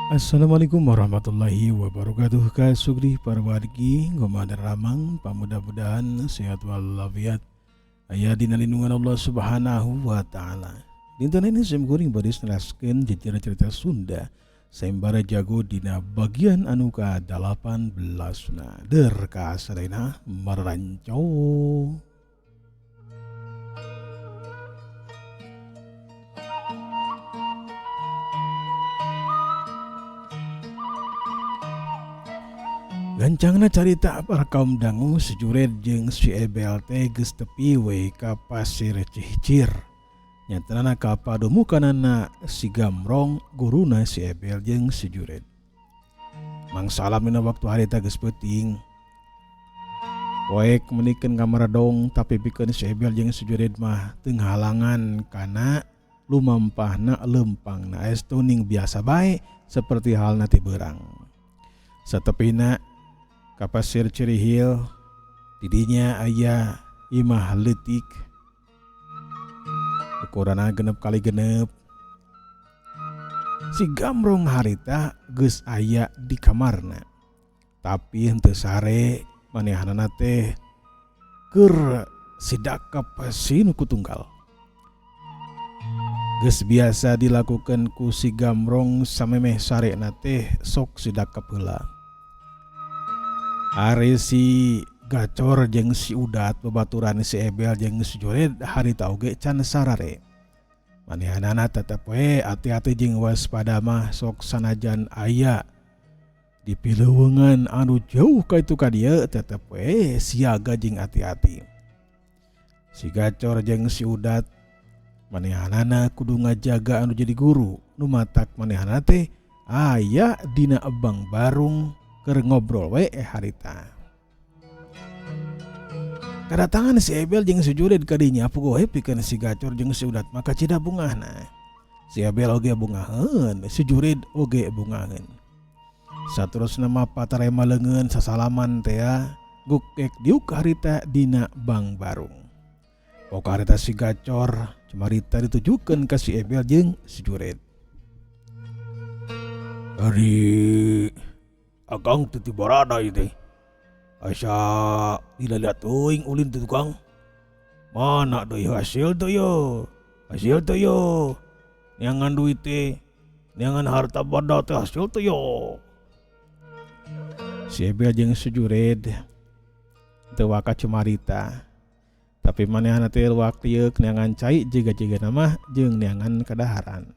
Assalamualaikum warahmatullahi wabarakatuh. Ka sugri parwargi kumaha daramang, pamudah-mudahan sehat walafiat, aya dina lindungan Allah Subhanahu wa taala. Dinten ini sim kuring bade neraskeun jejer cerita Sunda Sayembara Jago dina bagian anu ka 18 na. Der ka sadayana mararanco. Gancangna carita para kaum dangu, si Jured jeung si Ebel teh geus tepi we ka Pasir Cihcir. Nyatanana ka padumukanana si Gamrong, guruna si Ebel jeung si Jured. Mang Salam dina waktu harita geus peuting. Poek menikeun kamaradong, tapi pikeun si Ebel jeung si Jured mah teu ngahalangan kana lumampahna leumpangna estu ning biasa bae seperti halna ti beurang. Satepina ka Pasir Cirihil, didinya aya imah leutik ukuranna 6 kali 6. Si Gamrong harita geus aya di kamarna, tapi henteu sare, manehanana teh keur sidakap si nu kutunggal. Geus biasa dilakukeun ku si Gamrong, samemeh sarena teh sok sidakap heula. Ari si Gacor jeung si Udat, babaturan si Ebel jeung si Jured, harita oge can sarare. Manehanana tetep we hati-hati jeung waspada mah, sok sanajan aya di pileuweungan anu jauh ka itu ka dieu, tetep we siaga jeung hati-hati. Si Gacor jeung si Udat manehanana kudu ngajaga anu jadi guru, nu matak manehanana teh aya dina ebang barung keur ngobrol we harita. Kedatangan si Ebel jeung si Jurid ka dinya puguh we pikeun si Gacor jeung si Udat mah kacida bungahna. Si Ebel oge bungaheun, si Jurid oge bungaheun. Saterusna mah patarema leungeun sasalaman teh gukek diuk harita dina bang barung. Pok harita si Gacor cumarita ditujukeun ka si Ebel jeung si Jurid. Ari akang teh ti barada ieu teh. Asa dilaliat teuing ulin teh, tukang. Mana deui hasil teh ye? Hasil teh ye? Neangan duit teh, neangan harta banda teh hasil teh ye? Si Ebel jeung si Jured teu waka cumarita. Tapi manehna teh luak lieuk neangan cai jiga-jigana mah jeung neangan kadaharan.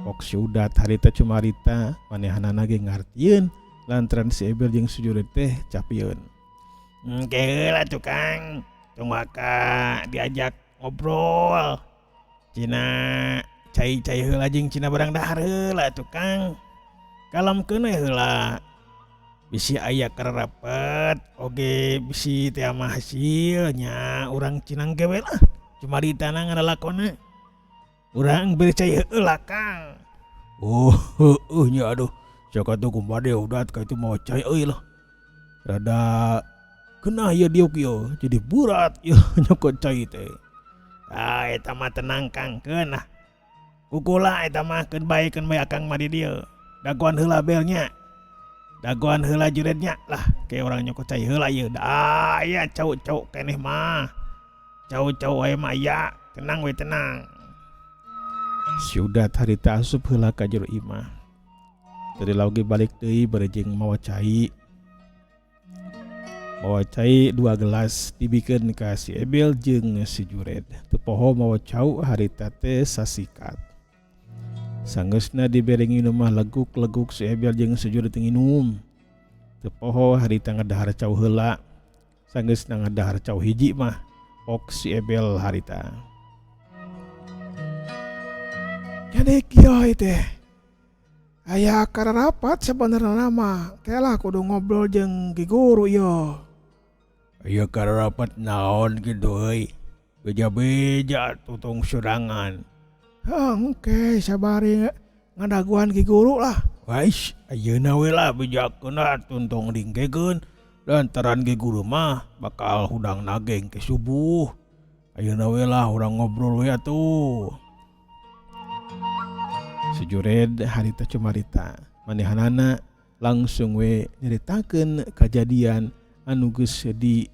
Pok si Udat harita cumarita, manehanana ge ngartieun lantaran si Ebel jeung si Jured teh capieun. Engke heula, tukang, tong waka diajak ngobrol. Cina cai-cai heula jeung cina barang dahar heula, tukang. Kalamkeun we heula. Bisi aya kararapet oge, bisi teh mah hasilnya urang cinang ge we lah. Cumaritana ngalalakonna. Urang beri cai heula, Kang. Oh, heueuh nya, aduh. Sok atuh kumaha deui, Udat, ka itu mawa cai euy lah. Rada keunah ieu diuk ieu, jadi berat ieu nyokot cai teh. Ah, eta mah tenang, Kang, keun lah. Kukula eta mah, keun bae, keun bae akang mah di dieu. Dagoan heula Belnya. Dagoan heula Jurednya lah, ke urang nyokot cai heula ieu. Da aya cau-cau keneh mah. Cau-cau wae mah aya, tenang we, tenang. Si Udat harita asup heula ka jero imah. Teu lila oge balik deui bari jeung mawa cai. Mawa cai dua gelas dibikeun ka si Ebel jeung si Jured. Teu poho mawa cau harita teh sasikat. Sanggeusna dibere nginum mah leguk-leguk si Ebel jeung si Jured nginum. Teu poho harita ngadahar cau heula. Sanggeusna ngadahar cau hiji mah pok si Ebel harita. Jadi kieu teh. Aya kararapat sebenarnya mah lah kudu ngobrol jeung ki guru ieu. Aya kararapat naon kitu euy? Beja-beja tutung sorangan. Engke sabari ngadaguan ki guru lah. Wais, ayeuna we lah bejakeun atuh, tong dingkekeun. Lantaran ki guru mah bakal hudang nageng ke subuh. Ayeuna we lah urang ngobrol we atuh. Si Jured harita cumarita manehanana langsung we nyaritakeun kajadian anu geus di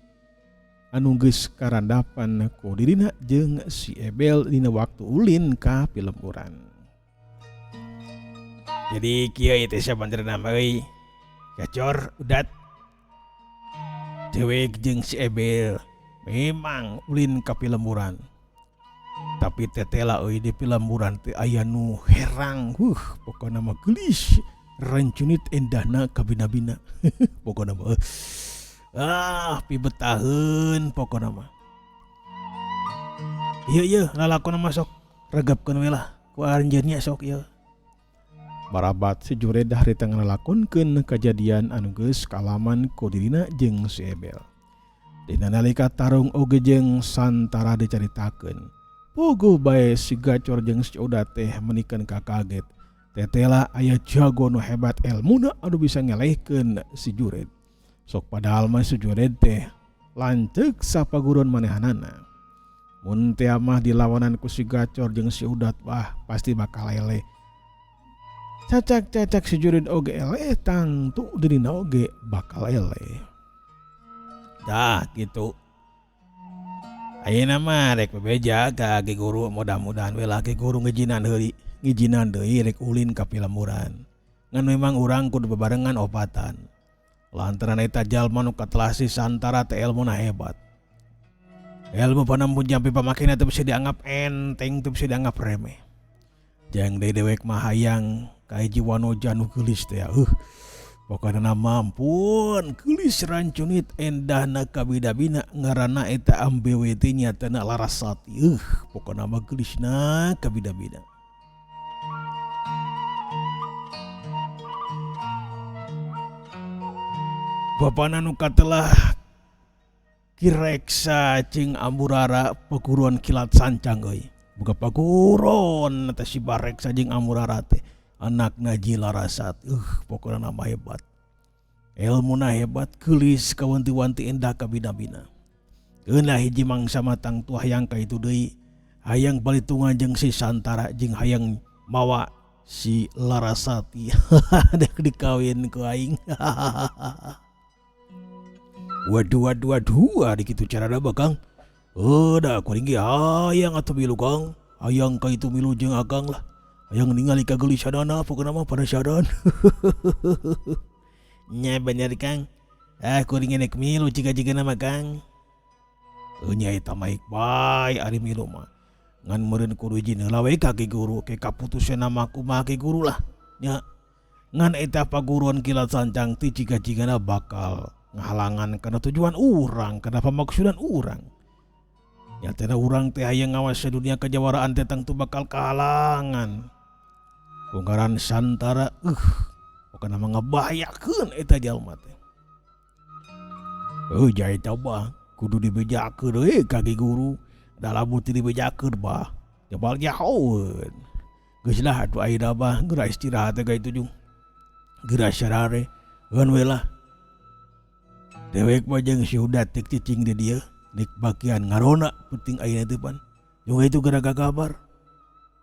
anu geus karandapan ku dirina jeung si Ebel dina waktu ulin ka pilemburan. Jadi kieu ieu teh sabenerna mah euy. Gacor udat dewek jeung si Ebel memang ulin ka pilemburan. Tapi tetela euy di pilemburan teh aya nu herang, pokona mah geulis rancunit endahna kabina-bina. Pokona mah pibetaheun pokona mah. Ieu ieu lalakonna mah sok regepkeun we lah ku anjeun nya sok ieu. Barabat si Jured harita ngalakonkeun kajadian anu geus kaalaman ku dirina jeung si Ebel. Dina nalika tarung oge jeung Santara dicaritakeun. Puguh bae si Gacor jeung si Udat teh menikeun kakaget. Tetela aya jago nu hebat elmuna anu bisa ngelehkeun si Jured. Sok padahal mah si Jured teh lanceuk sapaguruan manehanana. Mun teh mah dilawanan ku si Gacor jeung si Udat wah pasti bakal eleh. Cacak-cacak si Jured oge eleh tangtu dirina oge bakal eleh. Dah gitu. Ayeuna mah rek bebeja ka ki guru, mudah-mudahan we lah ki guru ngijinan heuli, ngijinan deui rek ulin ka pilemburan. Ngan memang urang kudu bebarengan opatan. Lantaran eta jalma nu katelah si Santara teh elmuna hebat. Ilmu panampu jampi pamakena teu bisa dianggap enteng, teu bisa dianggap remeh. Jang deui dewek mah hayang ka hiji wanoja nu geulis teh pokona mampun geulis rancunit endahna kabida-bina ngaranna eta ambewe teh nyatana Larasati. Pokona mah geulisna kabida-bina. Bapana nu katelah Kireksa jeung Amurara paguruan kilat sancang euy. Boga paguron eta si Bareksa jeung Amurara teh anakna Nyi Larasati. Pokona nama hebat. Elmuna hebat, geulis kawanti-wanti endah kabina-bina. Geunah hiji mangsa matang tuah hayang ka itu deui, hayang balitungan jeung si Santara jeung hayang mawa si Larasati. Dek dikawin ku aing. Waduh waduh waduh, ari kitu carana mah Kang. Da kuring ge hayang atuh milu Kang. Hayang ka itu milu jeung Akang lah. Hayang ningali kageulisanana pokona mah penasaran. Nya bener Kang. Kuring ge nek milu jiga-jigana mah Kang. Nya eta mah bae ari milu mah. Ngan meureun kudu izin heula we ka ki guru, ke kaputusanna mah kumaha ki guru lah. Nya ngan eta paguruan kilat sancang ti jiga-jigana bakal ngahalangan kana tujuan urang, kana pamaksudan urang. Nyatana urang teh hayang ngawas dunia kejawaraan teh tangtu bakal kahalangan. Ku ngaran Santara, pokona mah ngabahayakeun eta jalma teh. Jai eta bah kudu dibejakeun euy ka ki guru. Da lamun teu dibejakeun bah jabal nyahoeun. Geus lah atuh ayeuna mah geura istirahat teh ka itu jung. Geura sarare, eun we lah. Dewek mah jeung si Udat tek cicing di dieu, nek bagian ngarona penting ayeuna teh pan. Jeung itu geura kakabar.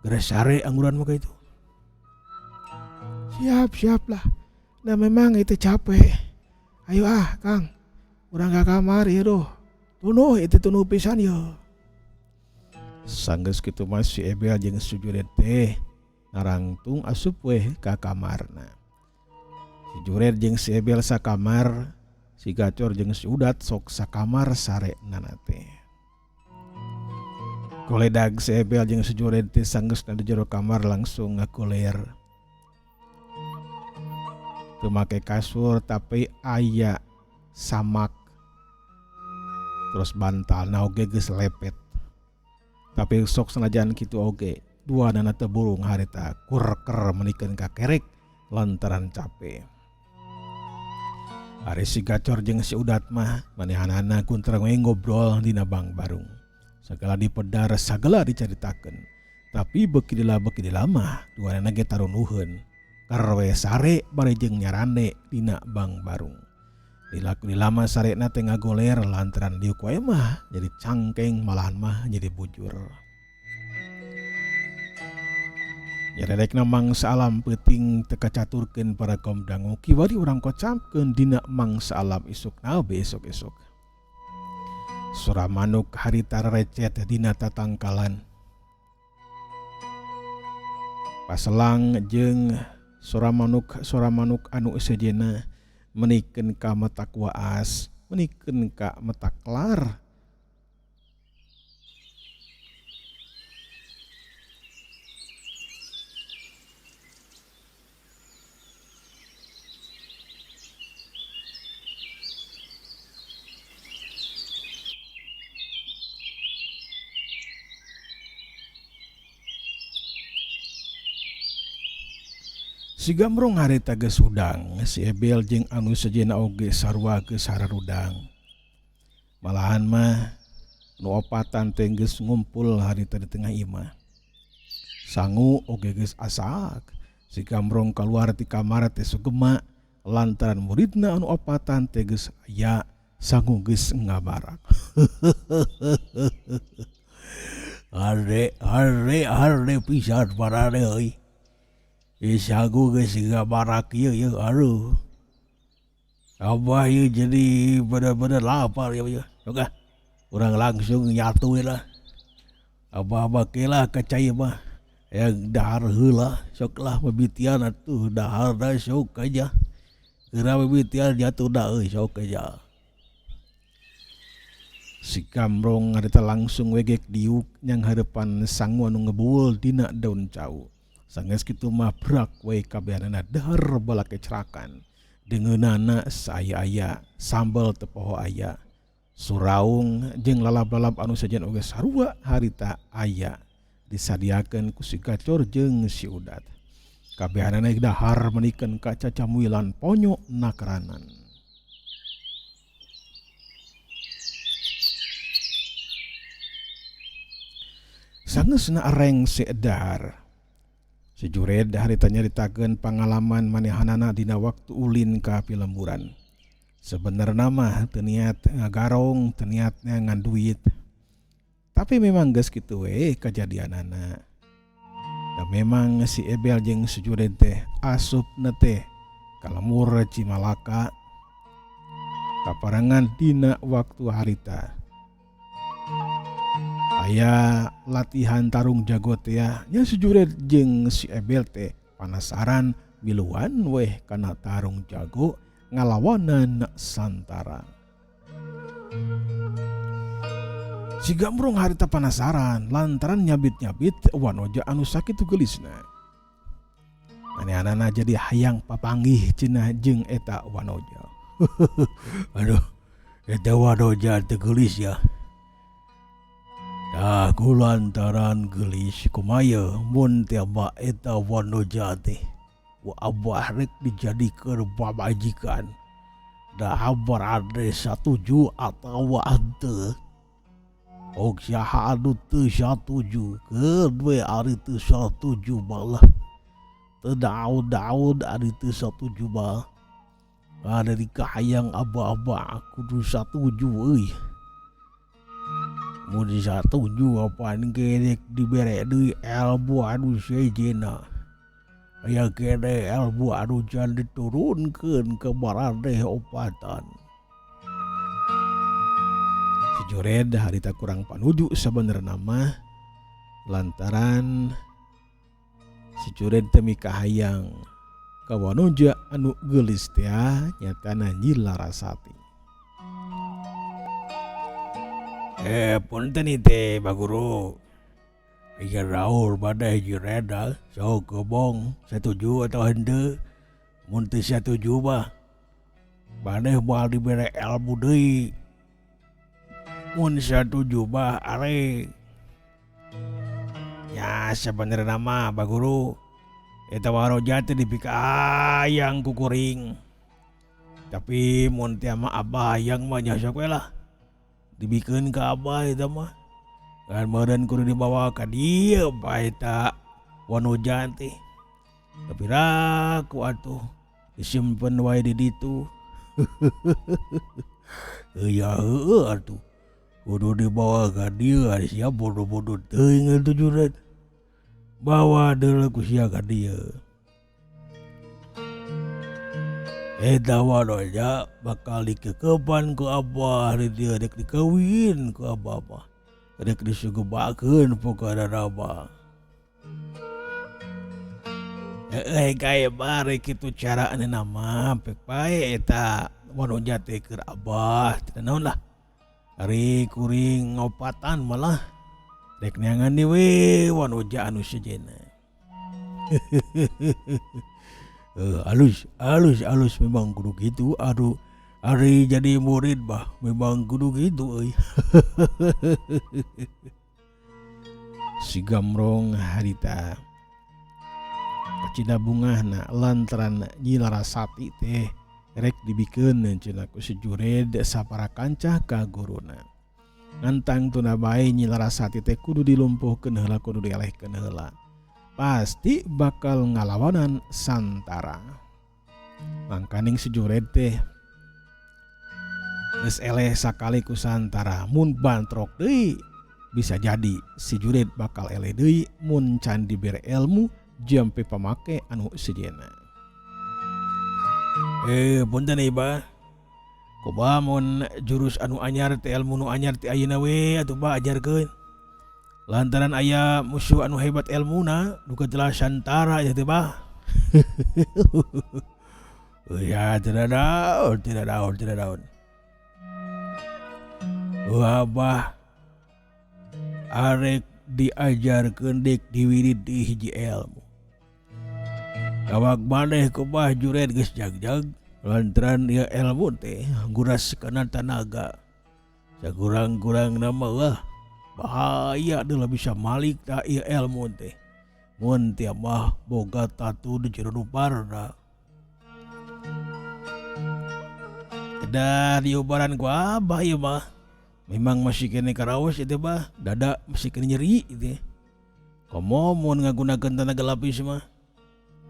Geura sare angguran mah ka itu. Siap, siap lah. Nah memang itu capek. Ayo ah, Kang. Urang ka kamar ieu duh. Tunuh itu tunuh pisan ieu. Sanggeus kitu mah si Ebel jeung si Jured teh narangtung asup weh ka kamarna. Si Jured jeung si Ebel sakamar, si Gacor jeung si Udat sok sakamar sarenana teh. Koledag si Ebel jeung si Jured teh sanggeusna di jero kamar langsung ngakuler. Teu make kasur tapi aya samak. Terus bantalna oge geus lepet. Tapi sok sanajan kitu oge, duanana teu burung harita kurker menikeun ka kerek lantaran capek. Ari si Gacor jeung si Udat mah manehanana kuntrang we ngobrol dina bang barung. Sagala dipedar, sagala dicaritakeun. Tapi beuki lila beuki lila mah duanana ge tarunuheun. Karwe sare bari jeung nyarande dina bang barung. Lila ku lila mah sarena teh ngagoler lantaran diuk wae mah jadi cangkeng malahan mah jadi bujur. Nyaredekna mangsa alam peuting teu kacaturkeun para kaum dangu kiwari urang kocapkeun dina mangsa alam isukna besok-esok. Sora manuk harita recet dina tatangkalan. Paselang jeung sora manuk anu sejenna menikeun ka metak waas, menikeun ka metak lar. Si Gamrong harita geus hudang, si Ebel jeung anu sejenna oge sarua geus hararudang. Malahan mah nu opatan teh geus ngumpul harita di tengah imah. Sangu oge geus asak. Si Gamrong kaluar ti kamar teh sugema lantaran muridna anu opatan teh geus aya, sangu geus ngabarak. Hare hare hare pisan parare euy. Isagu geus ngabarak ieu ieu aduh. Abah ieu jadi bener-bener lapar ieu ieu. Sok ah, urang langsung nyatu we lah. Abah-abah ke lah ka cai mah. Yang dahar heula sok lah mimitian atuh daharna sok aja. Geura mimitian jatuh da euy sok aja. Si Gamrong harita langsung wegek diuk nyang hareupan sangu anu ngebuul dina daun cau. Sanggeus kitu mah brak we kabehanana dahar balake cerakan. Deungeunana saaya-aya, sambel teu poho aya. Suraung jeung lalap-lalap anu sejen oge sarua harita aya. Disadiakeun ku si Gacor jeung si Udat. Kabehanana dahar menikeun ka cacamuilan ponyo nakeranan. Sangeusna areng si dahar. Si Jured harita nyaritakeun pangalaman manehanana dina waktu ulin ka pilemburan. Sebenarna mah teu niat ngagarong, teu niat ngan duit. Tapi memang geus kitu we kajadianana. Da memang si Ebel jeung si Jured teh asupna teh ka lemur Cimalaka kaparengan dina waktu harita. Aya latihan tarung jago teh ya, nya si Jured jeung si Ebel teh panasaran miluan weh kana tarung jago ngalawanan Santara. Si Gamrong harita panasaran lantaran nyabit-nyabit wanoja anu sakitu geulisna. Manehanana jadi hayang papanggih cenah jeung eta wanoja. Aduh, eta wanoja teu geulis ya. Dah kulantaran geulis kumaha mun teh abah eta wanoja teh. Ku abah rek dijadikeun pamajikan. Dah berade satuju atawa henteu. Ok saha anu teu satuju, keun we ari teu satuju malah. Teu daun-daun ari teu satuju mah. Ada di kahayang abah-abah kudu satuju euy. Mun satuju apaan gerek dibere deui ilmu anu sejenna. Aya kene ilmu anu can diturunkeun ka maraneh opatan. Si Jured harita kurang panuju sabenerna mah lantaran si Jured teh mikahayang ka wanoja anu geulis teh nyatana Nyi Larasati. Punten ieu teh Pak Guru. Ieu raur badai Jured ah. Sok kobong satuju atau henteu. Mun teu satuju mah maneh moal dibere ilmu deui. Mun satuju mah are. Ya sebenarnya mah Pak Guru, eta waroja teh dipikayang ku kuring. Tapi mun teh mah abah hayang mah nya sok we lah. Dibikeun ka abah eta mah. Kan meureun kudu dibawa ka dieu bae eta wanoja teh. Tapi raku atuh disimpen wae di ditu. Ya heueuh atuh. Kudu dibawa ka dieu ari sia bodoh-bodoh teuing atuh Jured. Bawa deuleu ku sia ka dieu. Eta wanoja bakal dikekepan ku abah di dieu rek dikawin ku abah mah. Rek disugebakeun pokona mah. Heeh gae bare kitu carana mah pek pae eta wanoja teh keur abah teu naon lah. Ari kuring ngopatan malah rek neangan deui we wanoja anu sejenna. Alus alus alus memang kudu kitu aduh ari jadi murid mah memang kudu kitu euy. Si Gamrong harita kacida bungahna lantaran Nyi Larasati teh rek dibikeun cenah ku si Jured sapara kancah ka guruna. Ngan tangtuna bae Nyi Larasati teh kudu dilumpuhkeun heula kudu dielehkeun heula. Pasti bakal ngalawanan Santara. Mangkaning si Jured teh geus eleh sakali ku Santara mun bantrok deui bisa jadi si Jured bakal eleh deui mun can dibere ilmu jampe pamake anu sejenna. Punten ieu bah. Kumaha mun jurus anu anyar teh ilmu nu anyar teh ayeuna we atuh bah ajarkeun. Lantaran aya musuh anu hebat ilmuna duka jelas Santara ieu teh bah. Ya tidak daun, tidak daun, tidak daun. Wabah arek diajarkeun dek diwirid di hiji ilmu. Awak maneh kumaha jured geus jagjag lantaran ieu ilmu teh nguras kana tanaga. Sakurang-kurangna mah wah bahaya deui bisa malik ta ieu ilmu teh. Mun teu mah boga tatu di jero nu parna. Kedah diubaran ku abah ieu mah. Memang masih keneh karaos ieu teh bah, dada masih keneh nyeri ieu teh. Komo mun ngagunakeun tanaga lapis mah.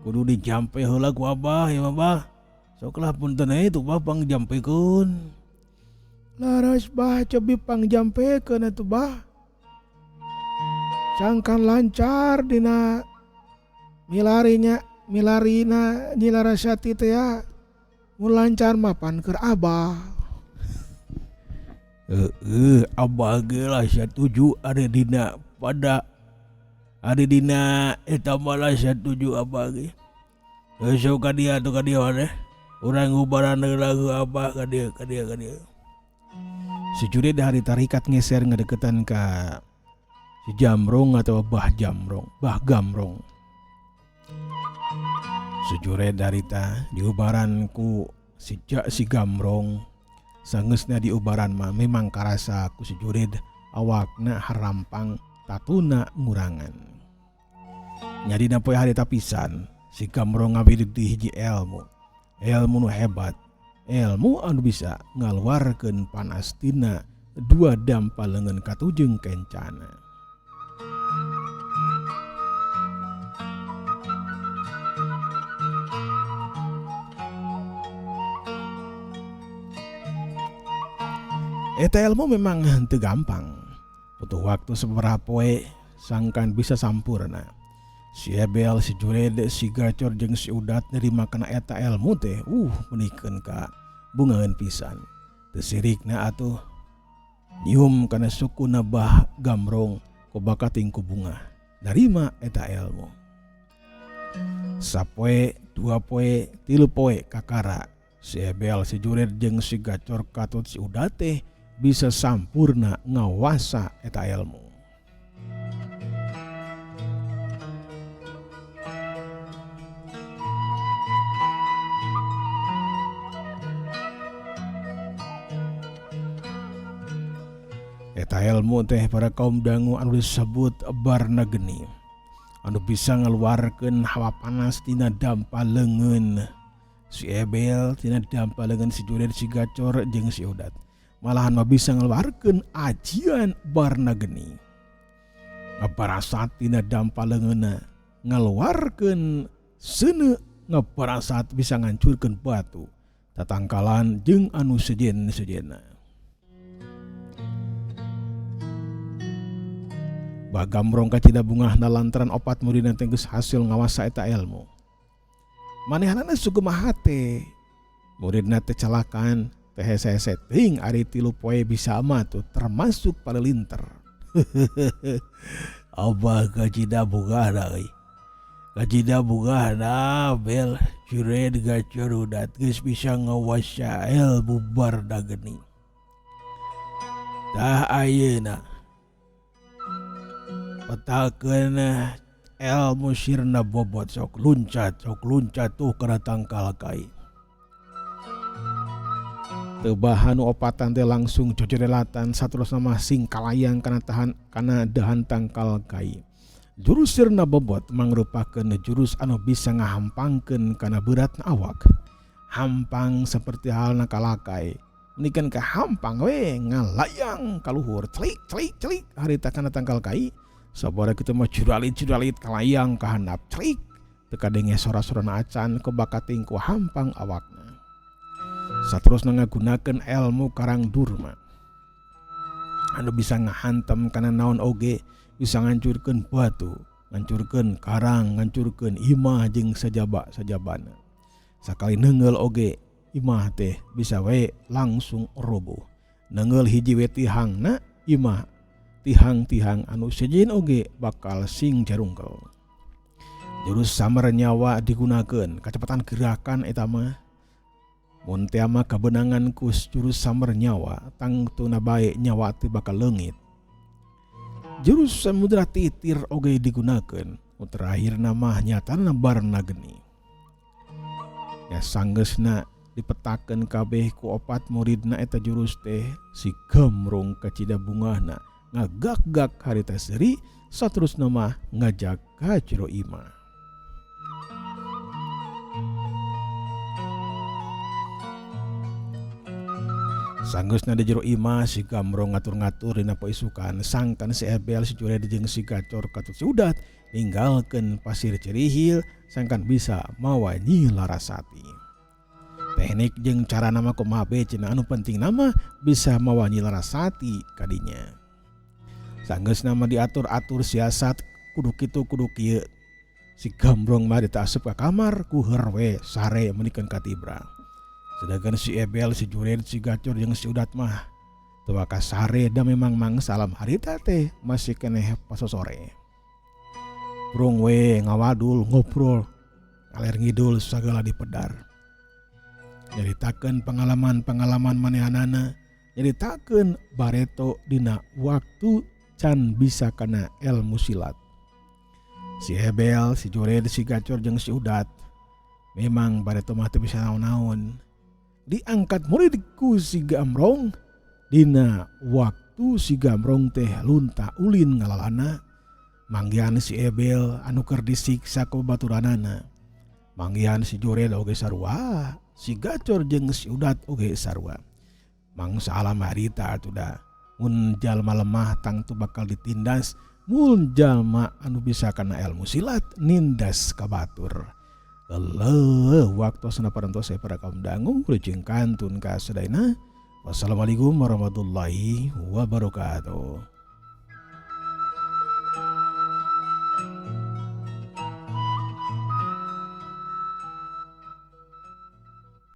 Kudu dijampe heula ku abah ieu mah bah. Sok lah punten we tuh bah pangjampekeun. Leres bah cobi pangjampekeun atuh bah. Sangkan lancar dina milarinya milarina Nyi Larasati teh ya. Mun lancar mah pan keur abah. Heeh, abah ge lah satuju ari dina pada ari dina eta mah lah satuju abah ge. Heuh sok ka dieu atuh ka dieu maneh. Urang ngubaran heula ku abah ka dieu ka dieu ka dieu. Si Jurid hari tarikat ngeser ngadeketan ka si Jamrong atau Bah Jamrong, Bah Gamrong. Si Jured harita diubaran ku si si Gamrong. Sangeusna diubaran mah memang karasa ku si Jurid awakna harampang tatuna ngurangan. Nyadina poe harita pisan si Gamrong ngawirid di hiji ilmu. Ilmu nu hebat, ilmu anu bisa ngaluarkeun panas tina dua dampa leungeun katujeng kencana. Eta ilmu memang henteu gampang. Butuh waktu sababaraha poe sangkan bisa sampurna. Si Ebel, si Jured, si Gacor jeung si Udat nerima kana eta ilmu teh, meunikeun ka bungaeun pisan. Teu sirikna atuh nyium kana sukuna Bah Gamrong ku bakating ku bungah narima eta ilmu. Sapoe, dua poe, tilu poe kakara si Ebel, si Jured jeung si Gacor katut si Udat teh bisa sampurna ngawasa eta ilmu. Eta ilmu teh para kaum dangu anu disebut barna geni anu bisa ngaluarkeun hawa panas tina dampa leungeun si Ebel, tina dampa leungeun si Jured, si Gacor jeung si Udat. Malahan mah bisa ngaluarkeun ajian barna geni. Ngabarasat tina dampa leungeunna ngaluarkeun seuneu, ngabarasat bisa ngancurkeun batu tatangkalan jeung anu sejen-sejenna. Bah Gambrong kacida bungahna lantaran opat muridna teh geus hasil ngawasa eta elmu. Manehanana suku hate. Muridna teh calakan teh hese-hese teuing ari 3 poe bisa mah tuh termasuk palelinter. Abah kacida bungahna euy. Kacida bungahna Bel Jured Gacor Udat geus bisa ngawasa ilmu barna geuning. Tah ayeuna petakeun ilmu sirna bobot sok luncat tuh kana tangkal kai. Teu bahan nu opatan teh langsung jojodelatan saterusna mah sing kalayang kana tahan kana dahan tangkal kai. Jurus sirna bobot mangrupakeun jurus anu bisa ngahampangkeun kana beratna awak. Hampang seperti halna kalakai. Menikan ka hampang we ngalayang kaluhur celik celik celik harita kana tangkal kai. Sabara kitu mah juralit-juralit kalayang ka handap celik. Teu kadenge sora-sorana acan kebakating ku hampang awakna. Saterusna ngagunakeun elmu Karang Durma anu bisa ngahantem kana naon oge, bisa ngancurkeun batu, ngancurkeun karang, ngancurkeun imah jeung sajaba-sajabana. Sakali neunggeul oge imah teh bisa we langsung roboh. Neunggeul hiji we tihangna imah, tihang-tihang anu sejen oge bakal sing jarungkel. Jurus samar nyawa digunakeun, kacepatan gerakan eta mah. Mun teh mah kabenangan ku jurus samar nyawa, tangtuna bae nyawa teh bakal leungit. Jurus samudra titir oge digunakeun, nu terakhirna mah nyatana barna geni. Ya sanggeusna dipetakeun kabeh ku opat muridna eta jurus teh, si Gambrong kacida bungahna ngagak-gak harita seuri, saterusna mah ngajak ka jero imah. Sanggeusna di jero imah si Gambrong ngatur-ngatur dina paisukan, sangkan si Ebel si Jured jeung si Gacor katut si Udat ninggalkeun pasir Cirihil sangkan bisa mawa Nyi Larasati. Teknik jeung cara nama kumaha bae cenah, anu penting nama bisa mawa Nyi Larasati kadinya. Sanggeusna mah diatur-atur siasat kudu kitu kudu kieu. Si Gambrong mah ditaasup ka kamar ku we sare meunikeun katibra. Sedangkan si Ebel, si Jured, si Gacor jeung si Udat mah teu bakal sare da memang mangsa alam harita teh masih keneh pasosore. Brung we ngawadul ngobrol ngaler ngidul sagala dipedar. Nyaritakeun pengalaman-pengalaman manehanana, nyaritakeun bareto dina waktu can bisa kana ilmu silat. Si Ebel, si Jured, si Gacor jeung si Udat memang bareto mah teu bisa naon-naon. Diangkat murid ku si Gambrong dina waktu si Gambrong teh lunta ulin ngalalana, manggihan si Ebel anu keur disiksa ku baturanana, manggihan si Jured oge sarua, si Gacor jeung si Udat oge sarua. Mangsa alam harita atuh da mun jalma lemah tangtu bakal ditindas, mun jalma anu bisa kana ilmu silat nindas ka batur. Eleuh, waktu sana parantos saya para kaum dangu rujing kantun ka sadayana. Wassalamualaikum warahmatullahi wabarakatuh.